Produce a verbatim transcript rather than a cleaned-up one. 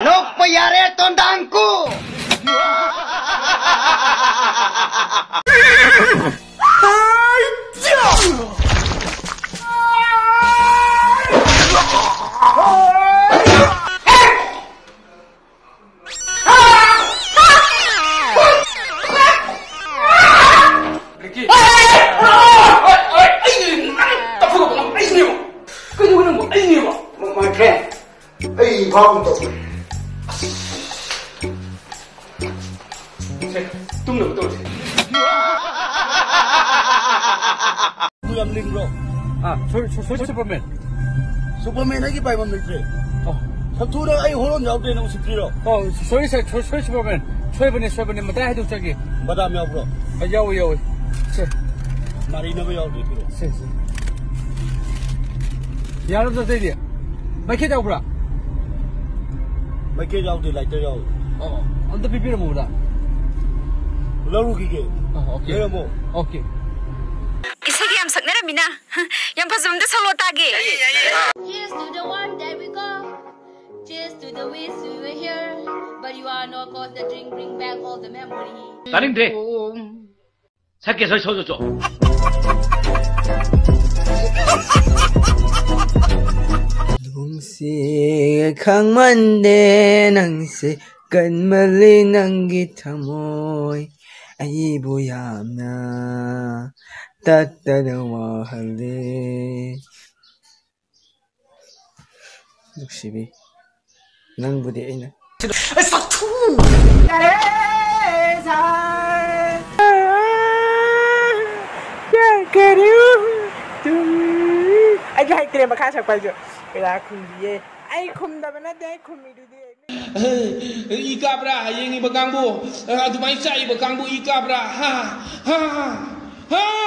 ꯇꯣꯛꯄ ꯌꯥꯔꯦ ꯇꯣꯟꯗꯥꯡꯀꯨ! ꯔꯤꯀꯤ! ꯑꯩ ꯅꯪ ꯇꯞꯊꯣꯛꯄ ꯉꯝ-, ꯑꯩꯅꯦꯕ! ꯀꯩꯗꯧꯕ ꯅꯪꯕꯨ? ꯑꯩꯅꯦꯕ! My friend, ꯑꯩ ꯐꯥꯎ ꯇꯧ꯫ ꯁꯦ, ꯇꯨꯝꯅꯕ ꯇꯧꯔꯁꯦ꯫ ꯑꯗꯨ ꯌꯥꯝ ꯂꯤꯡꯕ꯭ꯔꯣ? ꯑꯥ, sorry, sorry, sorry, Superman꯫ Superman ꯑꯩꯒꯤ ꯄꯥꯏꯐꯝ ꯂꯩꯇ꯭ꯔꯦ꯫ ꯑꯣ꯫ ꯁꯛꯊꯨꯅ ꯑꯩ ꯍꯣꯔꯣꯟ ꯌꯥꯎꯗ꯭ꯔꯦꯅ ꯎꯁꯤꯠꯇ꯭ꯔꯤꯔꯣ? ꯑꯣ, sorry, sir, sorry, sorry, Superman꯫ ꯁꯣꯏꯕꯅꯦ, ꯁꯣꯏꯕꯅꯦ, ꯃꯇꯥꯏ ꯍꯥꯏꯗꯣꯛꯆꯒꯦ꯫ ꯕꯗꯥꯝ ꯌꯥꯎꯕ꯭ꯔꯣ? ꯑ, ꯌꯥꯎꯋꯦ, ꯌꯥꯎꯋꯦ꯫ ꯁꯦ꯫ ꯅꯥꯔꯤꯅꯕ ꯌꯥꯎꯗ꯭ꯔꯦ, ꯄꯤꯔꯛꯑꯣ꯫ ꯁꯦ, ꯁꯦ꯫ ꯌꯥꯔꯕ, ꯑꯇꯩꯗꯤ? ꯃꯩꯈꯦꯠ ꯌꯥꯎꯕ꯭ꯔꯥ? ꯃꯩꯈꯦꯠ ꯌꯥꯎꯗꯦ, lighter ꯌꯥꯎꯏ꯫ ꯑꯣ, ꯑꯝꯇ ꯄꯤꯕꯤꯔꯝꯃꯣ, ꯕ꯭ꯔꯗꯔ꯫ ꯂꯧꯔꯨꯈꯤꯒꯦ꯫ ꯑꯣ, okay꯫ ꯂꯩꯔꯝꯃꯣ꯫ Okay꯫ ꯏꯁꯩꯒ ꯌꯥꯝ ꯁꯛꯅꯔꯝꯃꯤꯅ꯫ ꯌꯥꯝ ꯐꯖꯕ ꯑꯝꯇ ꯁꯛꯂꯛꯑꯣ ꯇꯥꯒꯦ꯫ Here's to the one that we got. Cheers to the wish we were here, but you are no cause the drink bring back all the memory. ꯇꯥꯅꯤꯡꯗꯦ꯫ ꯁꯛꯀꯦ ꯁꯣꯏ ꯁꯣꯏ ꯆꯣ꯫ ꯅꯨꯡꯁꯤ ꯈꯪꯃꯟꯗꯦ ꯅꯪꯁꯦ, ꯀꯟꯃꯜꯂꯤ ꯅꯪꯒꯤ ꯊꯃꯣꯏ, ꯑꯩꯕꯨ ꯌꯥꯝꯅ ꯇꯠꯇꯅ ꯋꯥꯍꯜꯂꯦ꯫ ꯅꯨꯡꯁꯤꯕꯤ, ꯅꯪꯕꯨꯗꯤ ꯑꯩꯅ ꯑꯩ ꯁꯛꯊꯨ! ꯑꯩꯗꯤ ꯍꯩꯇ꯭ꯔꯦ ꯃꯈꯥ ꯁꯛꯄ ꯑꯩꯁꯨ꯫ ꯀꯌꯥ ꯈꯨꯝꯕꯤꯌꯦ? ꯑꯩ ꯈꯨꯝꯗꯕ ꯅꯠꯇꯦ, ꯑꯩ ꯈꯨꯝꯃꯤꯗꯨꯗꯤ꯫ ꯏ ꯀꯥꯕ꯭ꯔꯥ? ꯍꯌꯦꯡ ꯏꯕ ꯀꯥꯡꯕꯨ, ꯑꯗꯨꯃꯥꯏꯅ ꯆꯥꯛꯏꯕ ꯀꯥꯡꯕꯨ ꯏ ꯀꯥꯕ꯭ꯔꯥ? ꯍꯥ? ꯍꯥ? ꯍꯥ?